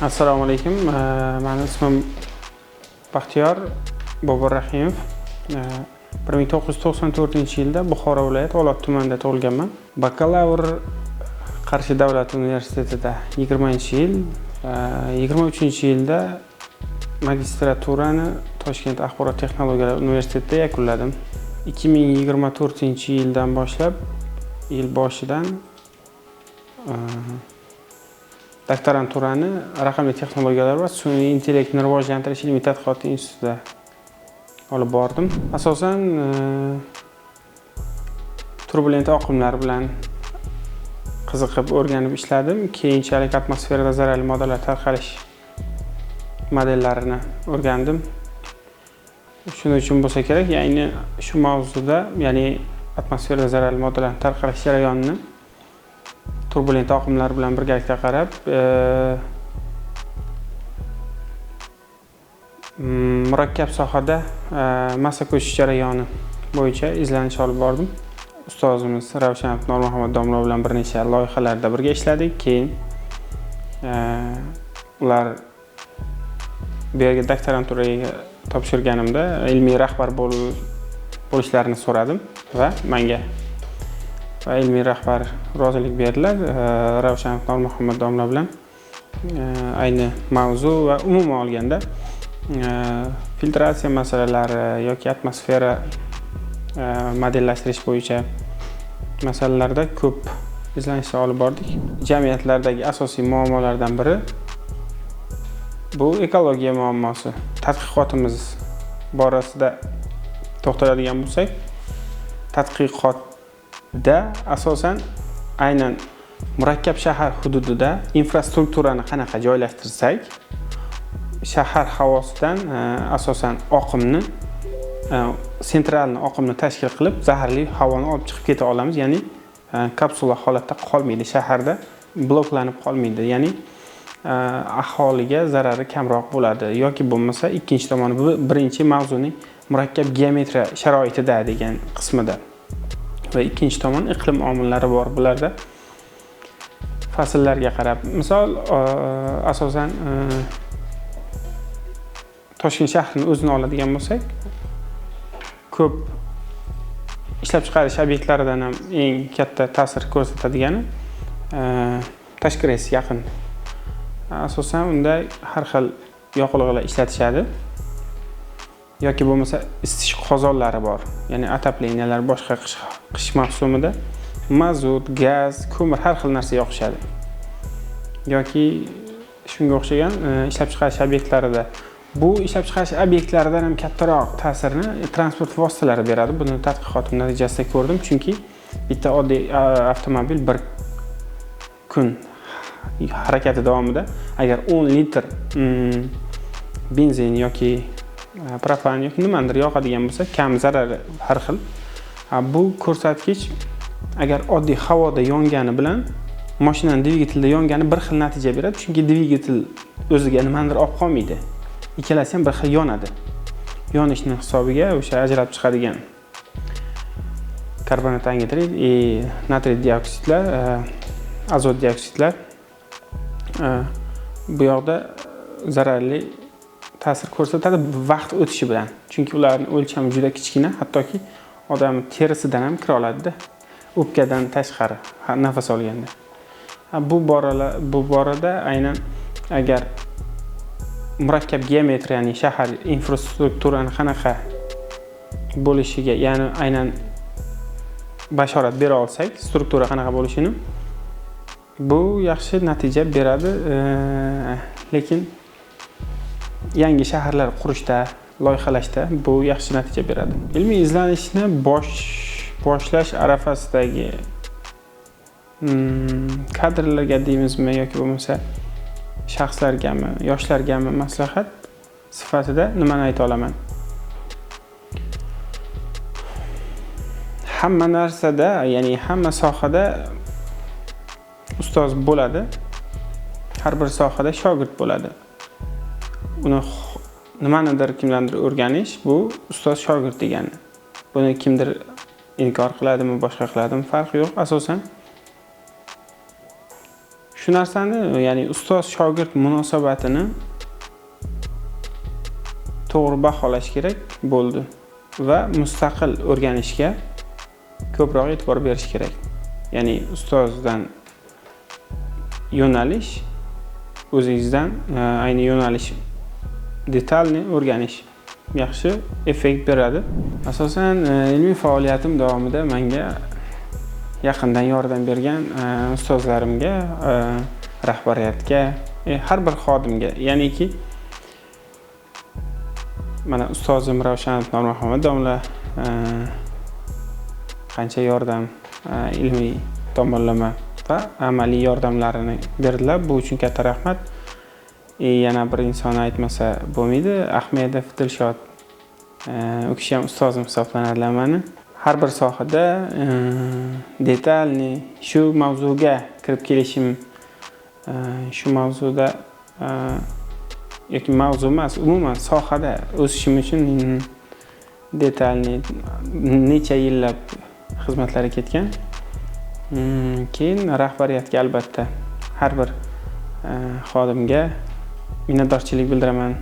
Assalomu alaykum. Mani ismim Baxtiyor Boburahimov. 1994-yilda Buxoro viloyati Olot tumanida tug'ilganman. Bakalavr Qarshi davlat universitetida 20-yil, 23-yilda magistraturani Toshkent axborot texnologiyalari universitetida yakunladim. 2024-yildan boshlab, yil boshidan doktoranturani raqamli texnologiyalar va sun'iy intellektni rivojlantirish ilmiy tadqiqot institutida olib bordim. Asosan turbulent oqimlar bilan qiziqib o'rganib ishladim. Keyinchalik atmosferada zararli moddalar tarqalish modellarini o'rgandim. Shuning uchun bo'lsa kerak, ya'ni shu mavzuda, ya'ni atmosferada zararli moddalar tarqalish jarayonini turbulent oqimlar bilan birgalikda qarab, murakkab sohada massa ko'chish jarayoni bo'yicha izlanish olib bordim. Ustozimiz Ravshanov Normuhammad domla bilan bir necha loyihalarda birga ishladik. Keyin ular bu yerga doktoranturaga topshirganimda ilmiy rahbar bo'lishlarini so'radim va menga va ilmiy rahbar rozilik berdilar. Ravshanov Normuhammad domla bilan ayni mavzu va umuman olganda filtratsiya masalalari yoki atmosfera modellashtirish bo'yicha masalalarda ko'p izlanishlar olib bordik. Jamiyatlardagi asosiy muammolardan biri bu ekologiya muammosi. Tadqiqotimiz borasida to'xtaladigan bo'lsak, tadqiqotda asosan aynan murakkab shahar hududida infrastrukturani qanaqa joylashtirsak, shahar havosidan asosan oqimni, sentralni oqimni tashkil qilib, zaharli havoni olib chiqib keta olamiz, ya'ni kapsula holatda qolmaydi, shaharda bloklanib qolmaydi, ya'ni aholiga zarari kamroq bo'ladi. Yoki bo'lmasa ikkinchi tomoni, bu birinchi mavzuning murakkab geometriya sharoitida degan qismida va ikkinchi tomon iqlim omillari bor. Bularda fasllarga qarab, misol, asosan Toshkent shahrini o'zini oladigan bo'lsak, ko'p ishlab chiqarish obyektlaridan ham eng katta ta'sir ko'rsatadigani Tashkent yaqin. Asosan unda har xil yoqilg'ilar ishlatishadi yoki bo'lmasa isitish qozonlari bor, ya'ni отоплениялар boshqa qish mavsumida mazut, gaz, ko'mir har xil narsa yoqishadi. Yoki shunga o'xshagan ishlab chiqarish obyektlarida. Bu ishlab chiqarish obyektlaridan ham kattaroq ta'sirni transport vositalari beradi. Buni tadqiqotim natijasida ko'rdim, chunki bitta oddiy avtomobil bir kun harakati davomida agar 10 litr benzin yoki propan yoki nimanidir yoqadigan bo'lsa, kam zarari har xil. Bu ko'rsatkich agar oddiy havoda yongani bilan mashinaning dvigatelida yongani bir xil natija beradi, chunki dvigatel o'ziga nimanidir olib qolmaydi. Ikkalasi ham bir xil yonadi. Yonishning hisobiga o'sha ajralib chiqadigan karbonat angidrid, natriy dioksidlar, azot dioksidlar bu yoqda zararli ta'sir ko'rsatadi vaqt o'tishi bilan. Chunki ularning o'lchami juda kichkina, hattoki odam terisidan ham kira oladida, o'pkadan tashqari nafas olganda. Bu borada aynan agar murakkab geometriyani, shahar infrastrukturani qanaqa bo'lishiga, ya'ni aynan bashorat bera olsak, struktura qanaqa bo'lishini, bu yaxshi natija beradi. Lekin yangi shaharlar qurishda, loyihalashda bu yaxshi natija beradi. Ilmiy izlanishni boshlash arafasidagi kadrlarga deymizmi yoki bo'lmasa shaxslargami, yoshlargami maslahat sifatida nimani ayta olaman? Hamma narsada, ya'ni hamma sohada ustoz bo'ladi. Har bir sohada shogird bo'ladi. Uni nimanidir kimdandir o'rganish, bu ustoz shogird degani. Buni kimdir inkor qiladimi, boshqa qiladimi, farqi yo'q. Asosan shu Shu narsani, ya'ni ustoz shogird munosabatini to'g'ri baholash kerak bo'ldi va mustaqil o'rganishga ko'proq e'tibor berish kerak. Ya'ni ustozdan yo'nalish, o'zingizdan ayni yo'nalish детальный o'rganish yaxshi effekt beradi. Asosan ilmiy faoliyatim davomida menga yaqindan yordam bergan ustozlarimga, rahbariyatga, har bir xodimga, ya'niki mana ustozim Ravshanov Normuhammad domla qancha yordam, ilmiy tomonlama va amaliy yordamlarini berdilar. Bu uchun katta rahmat. Yana bir insonni aytmasa bo'lmaydi. Ahmedov Dilshod. U kishi ham ustozim hisoblanadilar mani. Har bir sohada детальный shu mavzuga kirib kelishim, shu mavzuda yoki mavzu emas, umuman sohada o'sishim uchun детальный necha yillab xizmatlari ketgan. Keyin rahbariyatga, albatta, har bir xodimga minnatdorchilik bildiraman.